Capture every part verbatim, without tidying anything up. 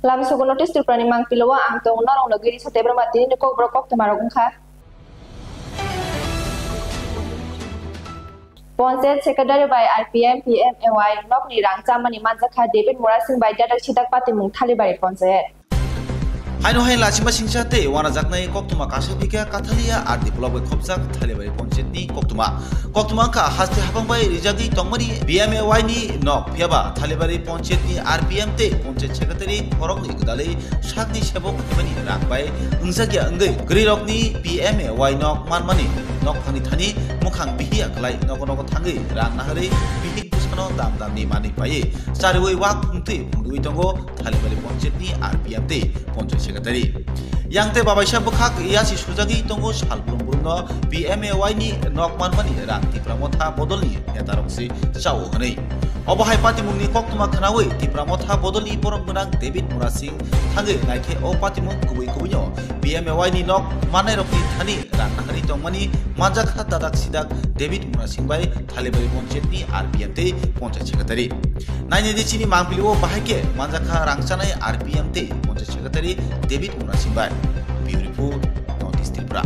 Lamsogo North East Tripura ni mangpili o ang tongo norok no giri sa tebra ma tini ni kokborok koktwma rok wngkha. Panchayat Secretary bai R P M P M A Y nok ni rang chamani manjakha David Murasing bai Dadak Sidak Patimung Thalibari Panchayat. Haino hai lachima singcha tei wanajaknai koktwma kaisa bikha Kathalia R D block bai khopjak Thalibari Panchayat ni koktwma. Koktwma wngkha haste habang bai rijagwi tongmani B M A Y ni nok, phiyaba Thalibari Panchayat ni R P M tei Panchayat Secretary khoroknwi gwdalwi sakni sebok himani rang bai wngjakya wngwi kwrwirokni B M A Y nok manmani nokphangni thani mwkhang bihiya kwlai nogo nogo thangwi rang naharwi bihik bwsano dam damni manwi paiwi chariwi wak phungtwi phungtwi tongo Thalibari Panchayat ni R P M tei Panchayat Secretary. Yang tei babaisa bwkhak yasi sujagwi tongo sal brum brumno B M A Y ni nok manmani rang Tipra Motha bodolni netarok se chao hwnwi. Obo hai patimungni koktwma khwnawi Tipra Motha bodolni borom gwnang David Murasing thangwi naikhe o patimung kubui kubuino B M A Y ni nok mannairokni thani rang naharwi tongmani manjakha Dadak Sidak David Murasing bai Thalibari Panchayat ni R P M tei Panchayat Secretary. Nainai di chini mangpili o bahai khe manjakha rang chanai R P M tei Panchayat Secretary David Murasing bai. Bureau Report, North East Tripura.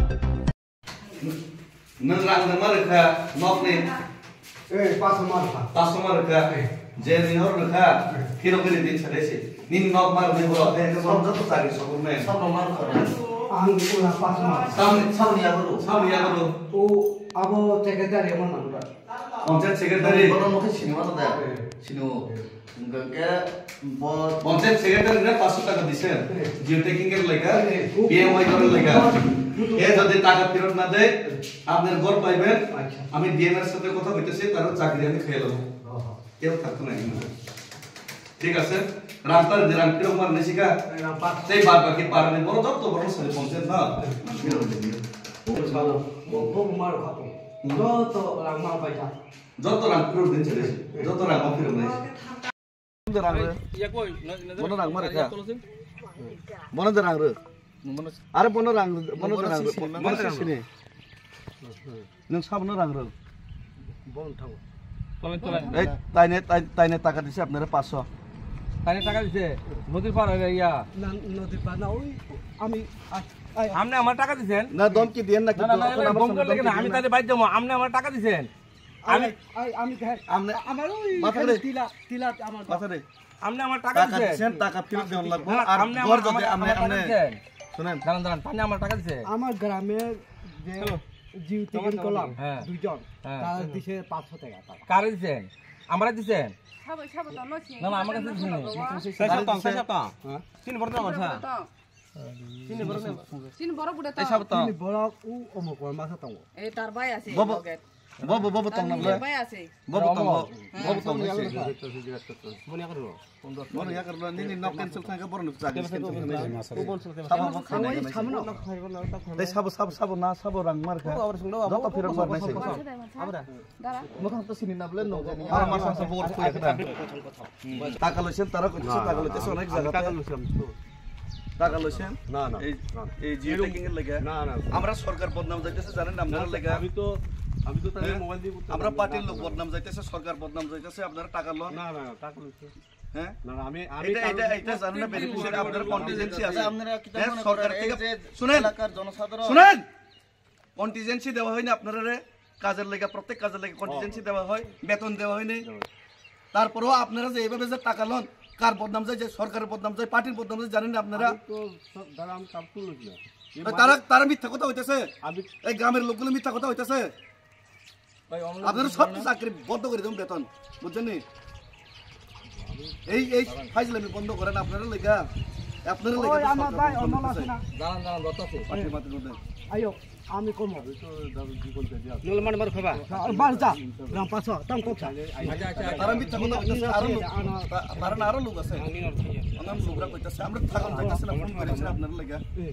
Nwng rang rwma rwkha nokni? Eh, paso ma rwkha. Paso ma rwkha? Eh. Je ni hor rwkha? Eh. Phirok ni din chade se. Nini nok ma rwmani borok de, de borok joto chari sokor me. Sabo ma rwkha. Ang ula paso ma. Samni, samni yago ro. Samni yago ro. O abo secretary mo nang da. Panchayat secretary. Bono mokhe sini mano da. Eh. Sini o. Eh. Hingke bo Panchayat secretary re paanch sho taka dise. Eh. Geotechnical laika, eh, B M Y kore laika. Eh. E jodi taka ফেরত না দেয়, আপনার ঘর পাইবেন। আচ্ছা। আমি D M এর সাথে কথা হইতেছে, তার চাকরি আমি খেয়ে নেবো। ওহো। কেউ থাকতো না এখানে। ঠিক আছে? রাস্তার যে রাং ফেরত মার নেশিকা, এই রাং পার। সেই বাদ বাকি পার নেই, বড় যত বড় সাথে পঞ্চায়েত না। ফেরত দিয়ে দিও। ভালো। ও, ও মার খাতো। হুম। যত রাং মার পয়সা। যত রাং ফেরত দিন চলে এসে, যত রাং ফেরত নেই। Bono rang rw. Bono rang ma rwkha. Bono de rang rw. Are bono rang, bono de rang rw. Bono se sini. Nwng sabono rang rw. Ei, taine, tai-, taine taka dise apnare পাঁচশো. Taine taka dise. Nodir par hoy gaya. না, নদীর পার না, ওই আমি, আ-, আ-, আপনি আমার টাকা দিছেন? না, ধমকি দিয়েন না, না, না, কিন্তু না, এখন না, আমার বন্ধ সামনে করলে ধমকি না, আমি দিয়েন না। তাহলে বাইর যাবো। আপনি আমার টাকা দিছেন? আমি, আমি, আমি দেখ, আমি, আমার ওই মাথা খালি রে। তিলা, তিলা আমার মাথা রে। আপনি আমার টাকা টাকা দিছেন। দিছেন, টাকা ফেরত দেওয়া লাগবো। না, আর আপনি ঘর আমার, যদি আমার, আপনি, আমার টাকা আপনি দিছেন। শুনেন। দাঁড়ান, দাঁড়ান, আপনি আমার টাকা দিছেন। আমার গ্রামে যে হ্যালো। জিও টিকিট করলাম, হ্যাঁ। দুইজন, হ্যাঁ। তারা দিছে পাঁচশো টাকা তারা। কারে দিছেন? আমরা দিছেন? সাবো, সাবো তো নছি। না, না, আমার কাছে দিছেন না। তাই সাবো, তাই সাবো। হ্যাঁ? তিন বড় দাম আছে। তিন বড় দাম। তিন বড় বুড়া তো। এই সাবো তো। তিন বড় উ অমুক ওর মাথা তো। এই তার ভাই আছে, Bobo, loge। Bobo, Bobo tong na ble? Bai ase. Bobo tong. Bobo tong. Bono yakar lo, nini nok cancel khaika bono nuk chagi cancel khaina. Sabo, sabo, sabo na, sabo rang mar kha. Joto phirok mar nai se. Dara. Mokhang to sini na ble no jani. Ar mar sa sa bor khuya kha. Taka loise tara ko taka loise onek jaga. Taka loise. Taka loise? না, না, এই, না, না। এই জিও ট্যাগিং এর লেগে? না, না। আমরা সরকার বদনাম যাইতেছে, জানেন আপনারা লেগে? আমি তো, আমি তো তাদের মোবাইল দিয়ে করতে পারবো না। আমরা পার্টির লোক বদনাম যাইতেছে, সরকার বদনাম যাইতেছে, আপনারা টাকা লন। না, না, না, টাকা লইছে। হ্যাঁ? না, না, আমি, আমি এটা, কারো এটা, এটা জানেন না, বেনিফিশিয়ারি আপনার কন্টিনজেন্সি আছে। আচ্ছা, আপনারা কি হ্যাঁ, মনে সরকার করেন? থেকে, এই যে শুনেন, এলাকার জনসাধারণ শুনেন, কন্টিনজেন্সি দেওয়া হয়নি আপনারা রে? কাজের লেগে, প্রত্যেক কাজের লেগে কন্টিনজেন্সি দেওয়া হয়, বেতন দেওয়া হয়নি। তারপরেও আপনারা যে এইভাবে যে টাকা লন, কার বদনাম যায়, যে সরকারের বদনাম যায়, পার্টির বদনাম যায়, জানেন না আপনারা? আমি তো সব, দাদা, আমি কাম করলাম না। এ তারা, তারা মিথ্যা কথা হইতেছে। আমি এই গ্রামের লোকগুলো মিথ্যা কথা হইতেছে। আপনারা সব চাকরি বন্ধ করে দেবেন বেতন, বুঝছেন নি? এই, এই ফাইজলামি বন্ধ করেন, আপনারা লেগা, আপনারা লেগা ওই তো আমার সরকার ভাই, বদনাম অমল হইতেছে। আছে না? দাঁড়ান, দাঁড়ান, দত্ত আছে। পার্টি মাতে মধ্যে। আইও, আমি কম। আমি তো দাদা জীবন পেয়ে দিয়ে আসছি। নলে মানে মার খাবা। আর বাস যা, গ্রাম পাঁচ, তাম কোক খা। আচ্ছা, আচ্ছা, আচ্ছা। তারা মিথ্যা কথা কইতেছে, আরো লোক, আনো। তা-, তারা না আরো লোক আছে। আমি নর খাইয়া। ওনার লোকরা কইতেছে, আমরা থাকুন যাইতেছে না, ফোন করেছে আপনারা লেগা। এ।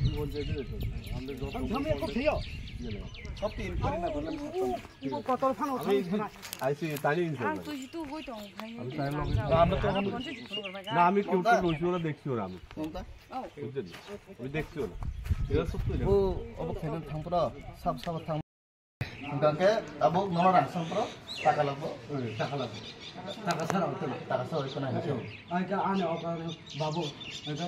জীবন পেয়ে দিয়ে আসছি। আমরা যত আমি একটু খেয়েও। সব তো ইনকোয়ারি না করলে আমি থাকতাম না। Ibu kotor phano thang thang. Aisi tani insa. Ang to jitu goi tong khai. Ami tani logi. Na, amra to ekhon, na, ami keu to loichi ora dekhchi ora ami. Kono ta? Oh. Bujhlen? Ami dekhchi ora. Era sob to. O, obo khaina thang pura, sab sab thang. Hingke abo nono rang song pro, taka labo. Hmm, taka labo. Taka sara hotel. Taka sara hotel na hotel. Ai ka ani oka babu. Ai ka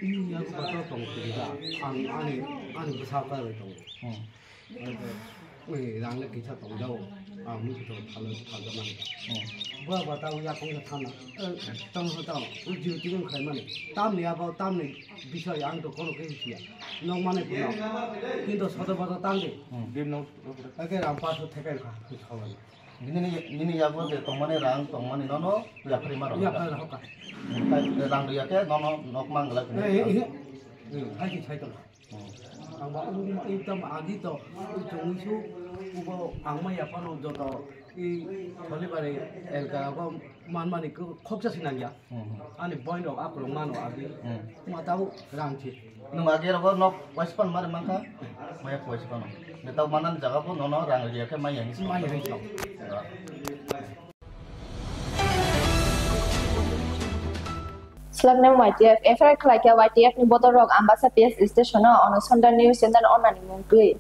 ini aku batal tong kita. Ang ani ani besar ka tong. Hmm. Ai ka oi rang le kita tong jauh. Ang ni kita thal thal jaman. Hmm. Ba batal ya kong thana. Eh, tong tong. Uji uji kong khai mani. Tam ni abo tam ni bisoi ang to kono ke sia. Nok mane puno. Kintu soto boto tang di. Hmm. Ake ram paso thekai kha, khawan. Nini, nini yago je tongmani rang, tongmani nono yapri maro. Yapri maro ka. Rang riya ke nono nok manggala. Eh, eh, eh. Hmm, hai ki sai tong. Hmm. Ang ba, um, ekdam agi to, um, tong su, ubo ang ma yapano joto, i tholi bare elka ko man mani ko khoksa sinang ya. Hmm. Ani boy no akolong mano agi. Hmm. Ma tau rang thi. Nung agi rogo nok waispan mare mangka, maya waispan. Ne tau manan jaga bo nono rang riya ke maya his. Maya his. Slaknam Y T F, F I R khlaikha Y T F ni bodol rok Ambasa P S station o, Onusondhan News Channel onnani mungtwi.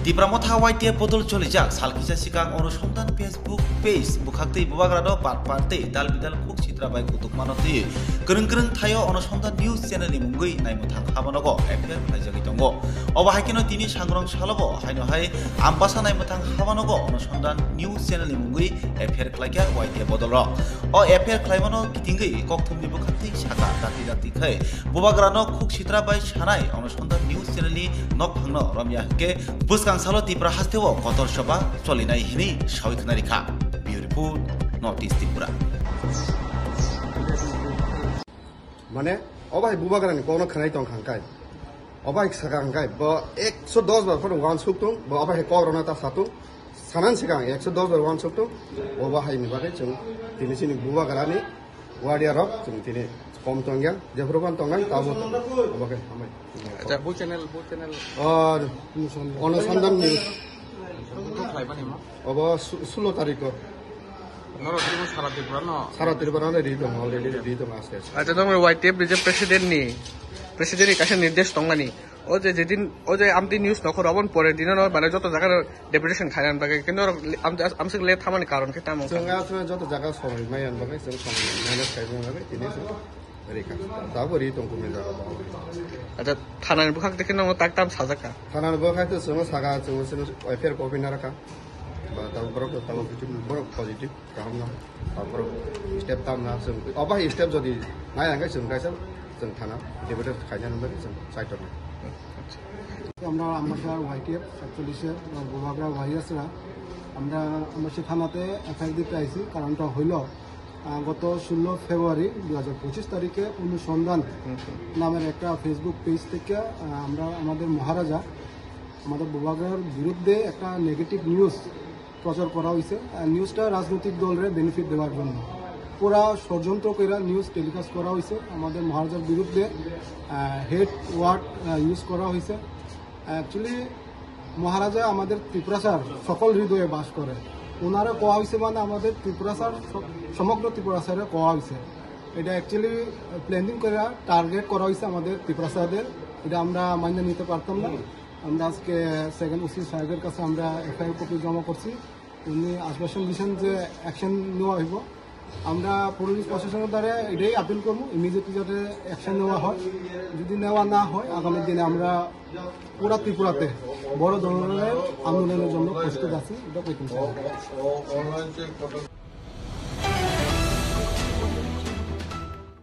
Tipra Motha Y T F bodol cholijak sal kisa sikang Onusondhan Facebook page bwkhaktwi bubagrano patpar tei dal bidal khuk sitra bai kutuk mano twi kwrwng kwrwng thaio Onusondhan News Channel ni mungwi naimwthang habanogo F I R khlaijagwi tongo. Obo hai kheno tini sangrong salobo haino hai Ambasa naimwthang habanogo Onusondhan News Channel ni mungwi F I R khlaikha Y T F bodol rok. O F I R khlaimano kitingwi kokthumni bwkhaktwi saka dakti dakti khai bubagrano khuk sitra bai sanai Onusondhan News Channel ni nokphangno romya hwnkhe bwskang salo Tipra hasteo kotor soba cholinai hinwi sawi khwnarikha. Bureau Report, North East Tripura. Mane, obo hai bubagrani kokno khwnai tong kha hwnkhe. Obo hai saka hwnkhe, bo ekso dos bar phano uansuk tung, bo obo hai kok rwna ta sa tung. Sanani swkang ekso dos bar uansuk tung, obo hai ni bagwi chwng tini chini bubagrani warrior rok chwng tini kom tongya, jephuru phano tongnai, tabo obo khe hambai. Acha, bo channel, bo channel. Ar Onusondhan News. Bo khlaimani mo? Obo su-, sulo tarikh o. Norok tini sara Tripura no? Sara Tripura no ri tongo, already ri tongo aste aste. Acha, tamo Y T F ni je president ni, president ni kaisa nirdesh tongmani. O je jedin, o je amtwi news nokhor, obon pore dino no mane joto jaga deputation khainan bagwi, kintu norok le-, am-, amswk late hamani karon khe tamo wngkha? Chwng aswk joto jaga somoi maiyan bagwi, chwng somoi manage khaimani bagwi, tini chwng rikha. Tabo ri tong kumni jaga bo. Acha, thanani bwkhak dekhe no tak tam sajakha? Thanani bwkhak to chwng saka, chwng, chwng F I R copy narwkha. Ba tabo borok, tabo borok positive. Kaham no. Taborok step tam na chwng. Obo hai step jodi nai ang khe chwng kaisa chwng thana debate khaina nang bagwi chwng chai tongnai. আমরা আম্বাসার ওয়াইটিএফ সাতচল্লিশের বুবাগরা ওয়ারিয়ার্সরা আমরা আম্বাসা থানাতে এফআইআর দিতে আইছি। কারণটা হইল, আহ, গত ষোলো ফেব্রুয়ারি দুই হাজার পঁচিশ তারিখে অনুসন্ধান নামের একটা ফেসবুক পেজ থেকে, আহ, আমরা আমাদের মহারাজা আমাদের বুবাগরার বিরুদ্ধে একটা নেগেটিভ নিউজ প্রচার করা হয়েছে। আর নিউজটা রাজনৈতিক দলরে বেনিফিট দেওয়ার জন্য পুরা ষড়যন্ত্র করে নিউজ টেলিকাস্ট করা হয়েছে। আমাদের মহারাজার বিরুদ্ধে, আহ, হেট ওয়ার্ড, আহ, ইউজ করা হয়েছে। অ্যাকচুয়ালি মহারাজা আমাদের ত্রিপুরাসার সকল হৃদয়ে বাস করে। ওনারা কওয়া হয়েছে মানে আমাদের ত্রিপুরাসার স-, সমগ্র ত্রিপুরাসারে কওয়া হয়েছে। এটা অ্যাকচুয়ালি প্ল্যানিং করে টার্গেট করা হয়েছে আমাদের ত্রিপুরাসাদের। এটা আমরা মাইনে নিতে পারতাম না। আমরা আজকে সেকেন্ড ওসি সাহেবের কাছে আমরা এফআইআর কপি জমা করছি। উনি আশ্বাসন দিয়েছেন যে অ্যাকশন নেওয়া হইব। আমরা পুলিশ প্রশাসনের দ্বারা এটাই আপিল করবো, ইমিডিয়েটলি যাতে অ্যাকশন নেওয়া হয়। যদি নেওয়া না হয়, আগামী দিনে আমরা পুরা ত্রিপুরাতে বড় ধরনের আন্দোলনের জন্য প্রস্তুত আছি, এটা কইতে চাই।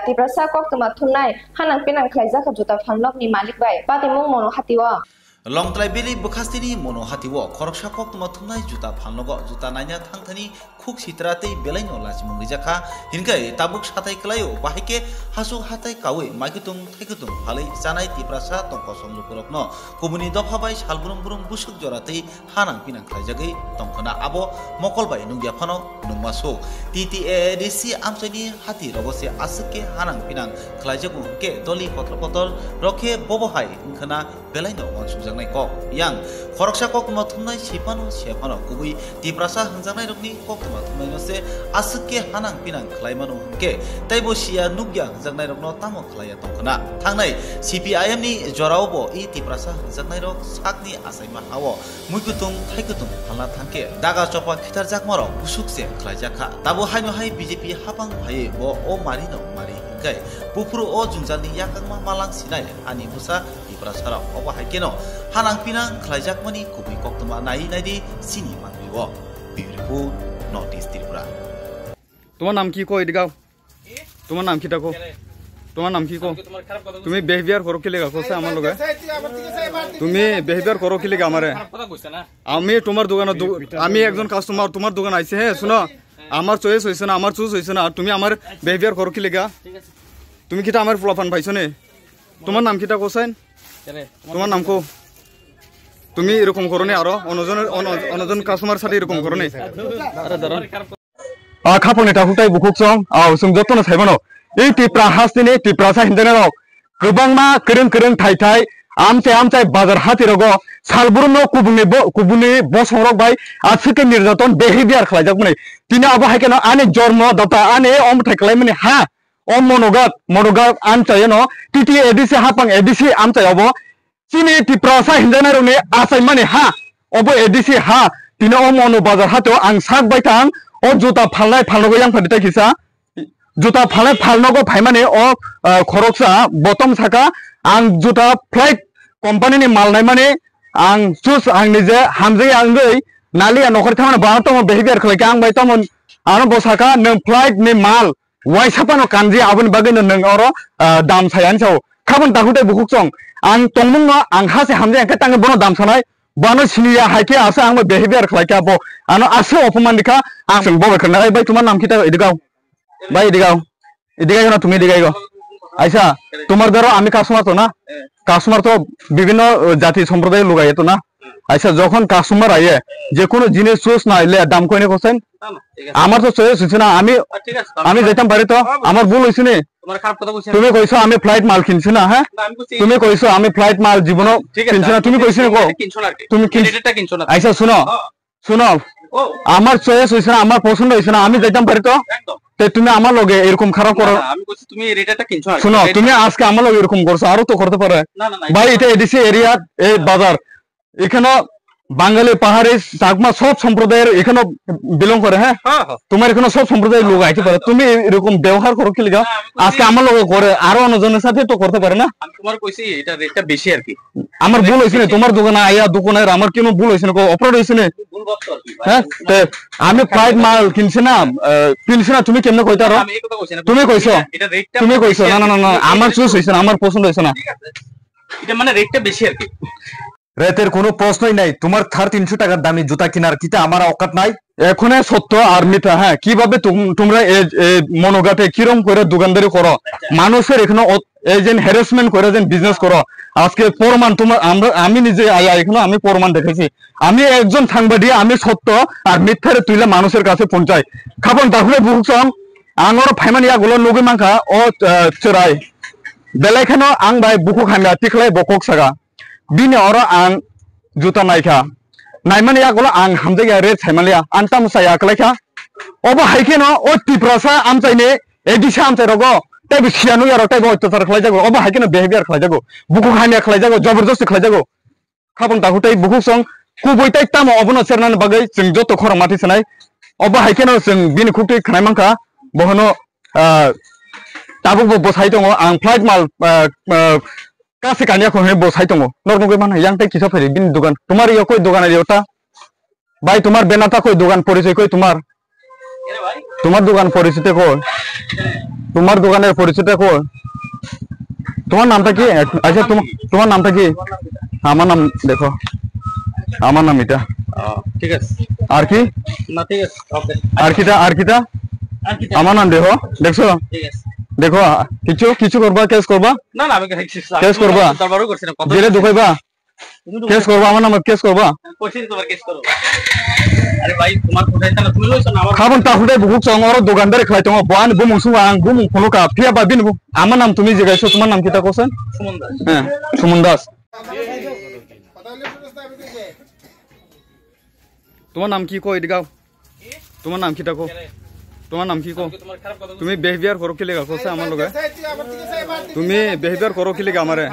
Tiprasa koktwma thumnai hanang pinang khlaijak juta phalnokni malik bai patimung Mono Hatio. Longtlai Valley bwkhastini Mono Hatio khoroksa koktwma thumnai juta phalnogo juta naina thangthani khuk sitra tei belaino lachimung rijakha, hinkhe tabuk satai kwlaio, bahai khe hasuk hatai kaui maikwthwng thaikwthwng phalwi chanai Tiprasa tongkosong lukurokno kubuni dopha bai sal brum brum busuk jora tei hanang pinang khlaijagwi tongkhwna abo mokol bai nungya phano nungma suk. T T A A D C amchaini hati rogo se aswk khe hanang pinang khlaijago hwnkhe doli kotor kotor rok khe bobo hai wngkhwna belaino uansukjak. Kok yang khoroksa koktwma thumnai siphano siphano kubui Tiprasa hwnjaknairokni koktwma thumnaino se aswk khe hanang pinang khlaimano hwnkhe teibo siya nukya hwnjaknairokno tamo khlaiya tongkhwna. Thangnai C P I M ni jorao bo i Tiprasa hwnjaknairok sakni achaima hao muikwthwng thaikwthwng phalna thangkhe daga chopha khitarjakmarok busuk se khlaijakha. Tabo haino hai B J P hapang phaiwi bo o marino mari hwnkhe buphuru o jwngjalni yakangma malang sinai ani bwsa Tiprasarok obo hai kheno hanang pinang khlaijakmani kubui koktwma nai naidi chini manwi o. Bureau Report, North East Tripura. তোমার নাম কি কো এদিকে আও। তোমার নাম কিতা কো? তোমার নাম কি কো? তুমি বিহেভিয়ার করো কি লেগা কোসে আমার লগে? তুমি বিহেভিয়ার করো কি লেগা আমারে? আমি তোমার দোকানে দো- আমি একজন কাস্টমার, তোমার দোকান আইছে, হ্যাঁ শুনো, আমার চয়েস হইছে না, আমার চুজ হইছে না, আর তুমি আমার বিহেভিয়ার করো কি লেগা? তুমি কিতা আমার পোলাপান পাইছো নে? তোমার নাম কিতা কোসাইন? তোমার নাম কো? তুমি এরকম করো নি আরো অন্যজনের অন্য- অন্যজন কাস্টমার সাথে এরকম করো নি? আ, khapangni takhuk tei bukhuk song, a, chwng jotono sai mano. Ei Tipra hasteni Tiprasa hinjana rok kwbangma kwrwng kwrwng thai thai amchai amchai bazar hati rogo salbrum no kubuni bo- kubuni bosong rok bai aswk khe nirjaton behavior khlai jak mani. Tini abo hai kheno ani jormo dota ani omthai khlai mani ha o monogat monogat amchai no T T A D C hapang A D C amchai obo. Chini Tiprasa hinjaknairokni achaimani ha, obo A D C ha, tini o Monu bazar hatio ang sak bai tang, o juta phalnai phalnogo yang phadi tai kisa, juta phalnai phalnogo phaimani o, ah, khoroksa botom saka, ang juta flight company ni mal naimani, ang chus ang nije hamjai ang goi, naliya nokhor thangmani bana tongma behavior khlaikha ang bai tamo, ano bo saka nwng flight ni mal, waisa phano kanji aboni bagwi no nwng oro, ah, dam sai ani sao. Khabon takhuk tei bukhuk song. Ang tongmung no ang ha se hamjai ang khe tangwi bono dam sanai. Bono siniya hai khe asa ang bai behavior khlai kha bo. Ano asa opoman dikha ang chwng bo bai khna. Ai bai, tomar nam kita idigao. Bai idigao. Idigai no tumi idigai go. Aisa, tomar daro ami customer to na. Customer to bibhinno, uh, jati somprodayo lugai to na. Aisa, jokhon customer aye, je kono jinis choose na ile dam koine kosen? না, না, ঠিক আছে। আমার তো চয়েস হইছে না, আমি, আ, ঠিক আছে, আমি আমি খারাপ যাইতাম পারি তো, অবশ্যই। আমার ভুল হইছে নি? তোমার খারাপ কথা বলছি না। তুমি কইছো আমি ফ্লাইট মাল কিনছি না, হ্যাঁ? না, আমি কইছি তুমি কইছো আমি ফ্লাইট মাল জীবনও ঠিক আছে, কিনছি না, আমি তুমি কইছি কইছি না কো? এটা কিনছো না আর কি। তুমি কিন- এটা, এটা কিনছো না। আচ্ছা, শুনো, হ্যাঁ। শুনো, ও। আমার চয়েস হইছে না, আমার পছন্দ হইছে না, আমি যাইতাম পারি তো? একদম। তে তুমি আমার লগে এরকম খারাপ না, করো? না, আমি কইছি তুমি এটা, এটা কিনছো না আর কি। শুনো, এটা তুমি আজকে আমার লগে এরকম করছো, আরো তো করতে পারে। না, না, না, ভাই, এটা এটা এডিসি এরিয়া, এই বাজার, এখানে বাঙালি, পাহাড়ি, চাকমা সব সম্প্রদায়ের এখানে বিলং করে, হ্যাঁ? হ্যাঁ, হ্যাঁ। তোমার এখানে সব সম্প্রদায়ের লোক আইতে পারে, তুমি এরকম ব্যবহার করো কি লিগা? না, আমি কইছি আজকে আমার লগে করে, আরো অন্যজনের সাথে তো করতে পারে না? আমি তোমার কইছি এটা রেটটা বেশি আর কি। আমার ভুল হয়েছে না, তোমার দোকানে আইয়া দোকানের আমার কোনো ভুল হয়েছে না, কোনো অপরাধ হয়েছে না? ভুল বকছো আর কি। হ্যাঁ? তে আমি ফ্লাইট মাল কিনছি না, আহ, কিনছি না, তুমি কেমনে কইতারো? আমি এই কথা কইছি না। তুমি কইছো? এটা রেটটা তুমি কইছো? বেশি না, না, আর না, কি। না, আমার চুজ হয়েছে না, আমার পছন্দ হয়েছে না। ঠিক আছে। এটা মানে রেটটা বেশি আর কি। রেটের কোনো প্রশ্নই নাই। তোমার সাড়ে তিনশো টাকার দামি জুতা কেনার কিতা আমার অকাত নাই? এখনো সত্য আর মিথ্যা, হ্যাঁ, কিভাবে তুম- তোমরা এই, এই মনোঘাটে কিরম করে দোকানদারি করো, মানুষের এখানে অ- এই যে হ্যারাসমেন্ট করে যে বিজনেস করো, আজকে প্রমাণ তোমার, আমরা, আমি নিজে আয়া এখানে আমি প্রমাণ দেখেছি। আমি একজন সাংবাদিক, আমি সত্য আর মিথ্যারে তুইলে মানুষের কাছে পৌঁছাই। খাপন তাহলে বুকসং, আঙর ফাইমানি আগুলো নগে মাংখা, ও, আহ, চোরাই। Belai kheno ang bai bukhuk hamya tikhlai bo kok saka. Bini oro ang juta naikha. Naimani yagulo ang hamjakya rate saimanliya. Ang tamo chaya kwlaikha. Obo hai kheno o Tiprasa amchaini A D C amchai rogo teibo siya nukya rok teibo oitachar khlaijago. Obo hai kheno behavior khlaijago. Bukhuk hamya khlaijago, joborjosti khlaijago. Khapang takhuk tei bukhuk song kubui tei tamo obono chernani bagwi chwng joto khorang mati sanai. Obo hai kheno chwng bini khuktwi khnai mankha. Bohono, ah, tabuk bo bwsai tongo. Ang flight mal, ah, ah, kasi kanya khon bo sai tongo. Norok nugwi mano yang tei kisa phai bini dogan. Tomar yo koi dogan ari ota? ভাই, তোমার ব্যানারটা কই? দোকান পরিচয় কই তোমার? তোমার দোকান পরিচিত কই? তোমার দোকানের পরিচিত কই? তোমার নামটা কি? আচ্ছা, তোমার, তোমার নামটা কি? আমার নাম দেখো, আমার নাম এটা। ও, ঠিক আছে। আর কি? না, ঠিক আছে, ওকে। আর কিটা? আর কিটা? আর কিটা? আমার নাম দেখো, দেখছো? ঠিক আছে। দেখো, কিছু, কিছু করবা, কেস করবা? না, না, আমি কেস, কেস করবা? দরবারও করছি না, কত জেলে ঢুকাইবা? কেস করবা, আমার নামে কেস করবা? কইছি তোমার কেস করো। আরে ভাই, তোমার কোথায় তাহলে তুমি লইছো না আমার খাবন তা হুদাই বুকুক চং, ওর দোকানদারে খাই তোমার বয়ান বুমুং সুমা, আং বুমুং ফোনো কা, ফিয়া বা বিন বু-, আমার নাম তুমি জিগাইছো, তোমার নাম কিতা কোসেন? সুমন দাস। হ্যাঁ, সুমন দাস। তোমার নাম কি কো এদিকে আও। তোমার নাম কিটা কো? তোমার নাম কি কো? তুমি বিহেভিয়ার করো কি লেগা কোসে আমার লগে? তুমি বিহেভিয়ার করো কি লেগা আমারে?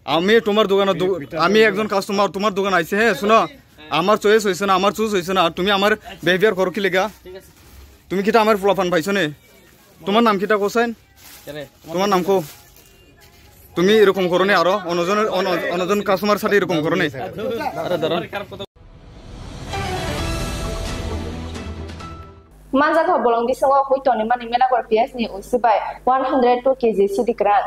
আমি তোমার দোকানে দো- আমি একজন কাস্টমার, তোমার দোকান আইছে, হ্যাঁ শুনো, আমার চয়েস হইছে না, আমার চুজ হইছে না, আর তুমি আমার বিহেভিয়ার করো কি লেগা? তুমি কিটা আমার পোলাপান পাইছো নে? তোমার নাম কিটা কোসেন? তোমার নাম কো? তুমি এরকম করো নি আরো অন্যজনের অন্য- অন্যজন কাস্টমার সাথে এরকম করো নি? Manjak kha bolong bisingo hui toni mani Melagor P S ni usi bai one hundred two K G sidi kwran.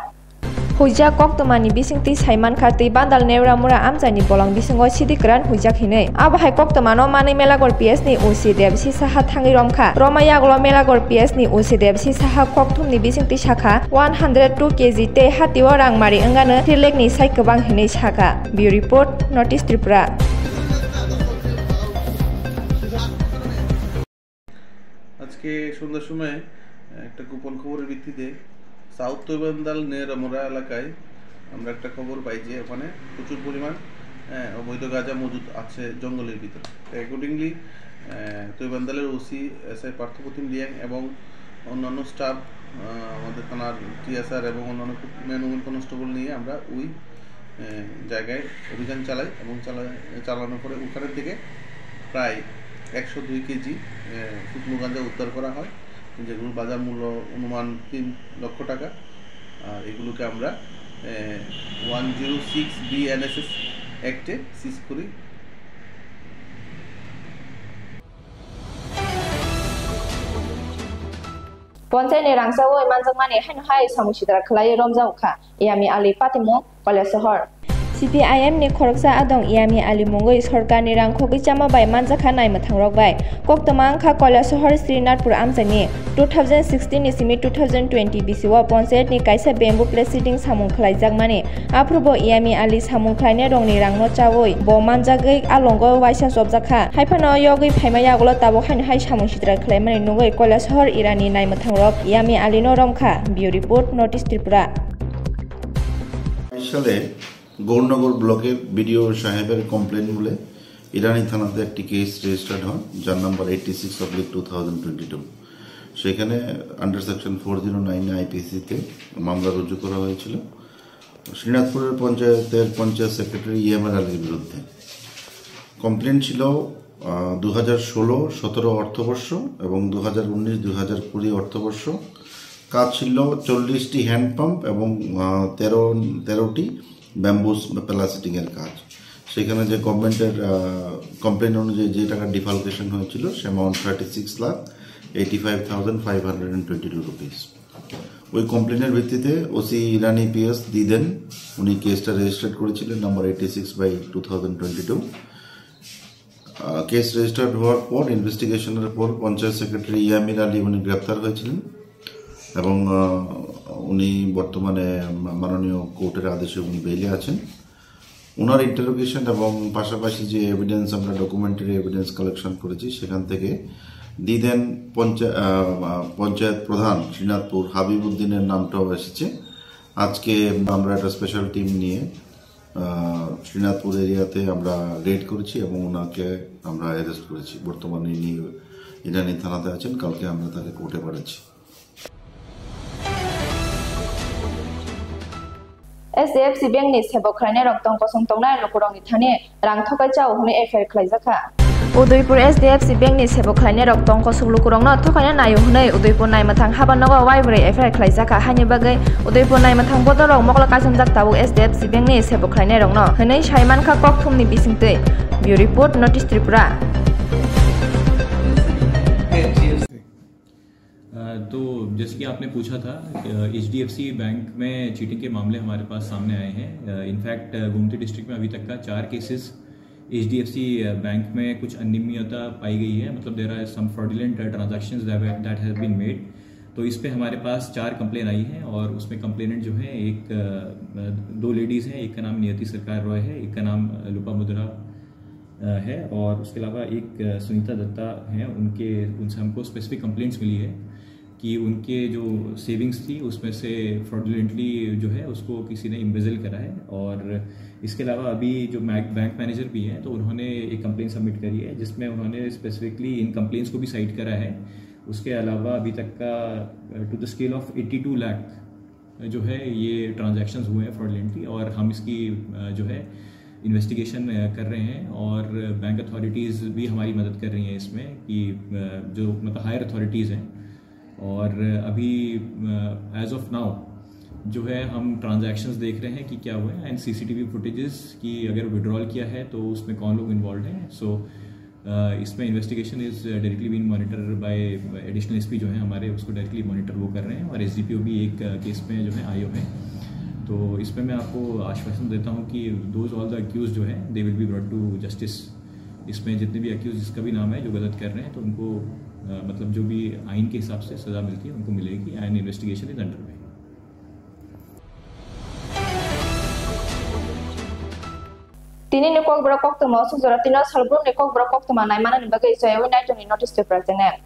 Huijak koktwmani bisingtwi sai mankha twi bandal Neuramura amchaini bolong bisingo sidi kwran huijak hinwi. Abo hai koktwmano manwi Melagor P S ni usi Debsi Saha thangwi romkha. Roma yagulo Melagor P S ni usi Debsi Saha kokthumni bisingtwi sakha one hundred two K G tei hatio rang mari wngano thirlekni sai kwbang hinwi sakha. Bureau Report, North East Tripura. আজকে সন্ধ্যার সময় একটা গোপন খবরের ভিত্তিতে সাউথ তৈবান্দাল নেরামোড়া এলাকায় আমরা একটা খবর পাই যে ওখানে প্রচুর পরিমাণ, আহ, অবৈধ গাঁজা মজুদ আছে জঙ্গলের ভিতরে। অ্যাকর্ডিংলি তৈবান্দালের ওসি এসআই পার্থপ্রতিম লিয়াং এবং অন্যান্য স্টাফ, আহ, আমাদের থানার টিএসআর এবং অন্যান্য ম্যান উমেন কনস্টেবল নিয়ে আমরা ওই, আহ, জায়গায় অভিযান চালাই এবং চালা- চালানোর পরে ওখানের থেকে প্রায় একশো দুই কেজি, আহ, শুকনো গাঁজা উদ্ধার করা হয়, যেগুলোর বাজার মূল্য অনুমান তিন লক্ষ টাকা। আর এগুলোকে আমরা, আহ, one zero six B NSS অ্যাক্টে সিজ করি। Ponchai ni rangchak oi manjakmani haino hai samung sitra khlaiwi romjak kha Yami Ali patimung Kailasohor. C P I M ni khoroksa adong Yami Ali mungwi sorkarni rang khogwi chama bai manjakha naimwthangrok bai. Koktwma wngkha Kailasohor Srinathpur amchaini two thousand sixteen ni simi two thousand twenty bisio ponchayat ni kaisa bamboo plate sitting samung khlaijakmani. Aphuru bo Yami Ali samung khlainai rokni rangno chawi bo manjagwi alongo waisa chopjak kha. Haiphano yogwi phaima yagulo tabuk haino hai samung sitra khlaimani nugwi Kailasohor erani naimwthangrok Yami Alino romkha. Bureau Report, North East Tripura. বাইশ সালে গৌরনগর ব্লকের বিডিও সাহেবের কমপ্লেন মূলে ইরানি থানাতে একটি case registered হয়, যার number eighty six oblique two thousand twenty two. সেখানে under section four zero nine আইপিসিতে মামলা রুজু করা হয়েছিল। শ্রীনাথপুরের পঞ্চায়েতের পঞ্চায়েত সেক্রেটারি ইএমআর আলীর বিরুদ্ধে কমপ্লেন ছিল, আহ, দু হাজার ষোলো সতেরো অর্থবর্ষ এবং দু হাজার উনিশ দুই হাজার কুড়ি অর্থবর্ষ। কাজ ছিল চল্লিশটি হ্যান্ড পাম্প এবং, আহ, তেরো তেরোটি ব্যাম্বু প্যালাসিটিংয়ের কাজ। সেখানে যে গভর্নমেন্টের, আহ, কমপ্লেন অনুযায়ী যে টাকা ডিফালকেশন হয়েছিল, সে amount thirty six lakh eighty five thousand five hundred and twenty two rupees. ওই কমপ্লেনের ভিত্তিতে ওসি ইরানি পিএস দিদেন, উনি কেসটা রেজিস্টার্ড করেছিলেন number eighty six by two thousand twenty two. আহ, কেস রেজিস্টার্ড হওয়ার পর, ইনভেস্টিগেশনের পর পঞ্চায়েত সেক্রেটারি ইয়ামির আলী উনি গ্রেপ্তার হয়েছিলেন এবং, আহ, উনি বর্তমানে মা-, মাননীয় কোর্টের আদেশে উনি বেইলে আছেন। ওনার ইন্টারোগেশন এবং পাশাপাশি যে এভিডেন্স আমরা ডকুমেন্টারি এভিডেন্স কালেকশন করেছি, সেখান থেকে দিদেন পঞ্চা-, আহ, আহ, পঞ্চায়েত প্রধান শ্রীনাথপুর হাবিবুদ্দিনের নামটাও এসেছে। আজকে আমরা একটা স্পেশাল টিম নিয়ে, আহ, শ্রীনাথপুর এরিয়াতে আমরা রেড করেছি এবং ওনাকে আমরা অ্যারেস্ট করেছি। বর্তমানে ইনি ইরানি থানাতে আছেন, কালকে আমরা তাকে কোর্টে পাঠাচ্ছি। S D F C bank ni sebo khlainai rok tong kosong tongnai lukurokni thani rang thokai chao hwnwi F I R khlaijak kha. Udaipur S D F C bank ni sebo khlainai rok tong kosong lukurokno thokaina naio hwnwi Udaipur naimwthang habanogo waibrwi F I R khlaijak kha. Haini bagwi Udaipur naimwthang bodol rok mokla kaichomjak tabuk S D F C bank ni sebo khlainai rokno hwnwi sai mankha kokthumni bisingtwi. Bureau Report, North East Tripura. अ, तो जैसे कि आपने पूछा था, अ, H D F C bank में चीटिंग के मामले हमारे पास सामने आए हैं। अ, इनफैक्ट, अ, गोमती डिस्ट्रिक्ट में अभी तक का चार cases H D F C, अ, बैंक में कुछ अनियमितता पाई गई है, मतलब there are some fraudulent, a, transactions that have, that have been made। तो इस पे हमारे पास चार कंप्लेन आई हैं और उसमें कंप्लेनेंट जो है एक, अ, अ, दो लेडीज़ हैं, एक का नाम नियति सरकार रॉय है, एक का नाम, अ, लोपामुद्रा अ, है और उसके अलावा एक, अ, सुनीता दत्ता हैं, उनके, उनसे हमको स्पेसिफिक कंप्लेंट्स मिली है। कि उनके जो सेविंग्स थी उसमें से फ्रॉडुलेंटली जो है उसको किसी ने इम्बेजल करा है। और इसके अलावा अभी जो बैंक मैनेजर भी हैं तो उन्होंने एक कंप्लेंट सबमिट करी है जिसमें उन्होंने स्पेसिफिकली इन कंप्लेंट्स को भी साइट करा है। उसके अलावा अभी तक का to the scale of eighty two lakh जो है ये ट्रांजैक्शंस हुए हैं फ्रॉडुलेंटली और हम इसकी जो है इन्वेस्टिगेशन कर रहे हैं और बैंक अथॉरिटीज़ भी हमारी मदद कर रही हैं इसमें कि जो मतलब हायर अथॉरिटीज़ हैं। और अभी एज ऑफ नाउ जो है हम ट्रांजैक्शंस देख रहे हैं कि क्या हुआ है एंड सीसीटीवी फुटेजेस कि अगर विड्रॉल किया है तो उसमें कौन लोग इन्वॉल्व हैं। सो इसमें investigation is directly being monitor by additional SP जो है हमारे, उसको डायरेक्टली मॉनिटर वो कर रहे हैं और एसडीपीओ भी एक केस में जो है आईओ है। तो इसमें मैं आपको आश्वासन देता हूँ कि दोज ऑल द अक्यूज जो है they will be brought to justice. इसमें जितने भी अक्यूज जिसका भी नाम है जो गलत कर रहे हैं तो उनको अ, मतलब जो भी आइन के हिसाब से सजा मिलती है उनको मिलेगी and investigation is under way. Tini ni kokborok koktwma o sujora tino salbrum ni kokborok koktwma naimanani bagwi joyawi naitongni notice to present.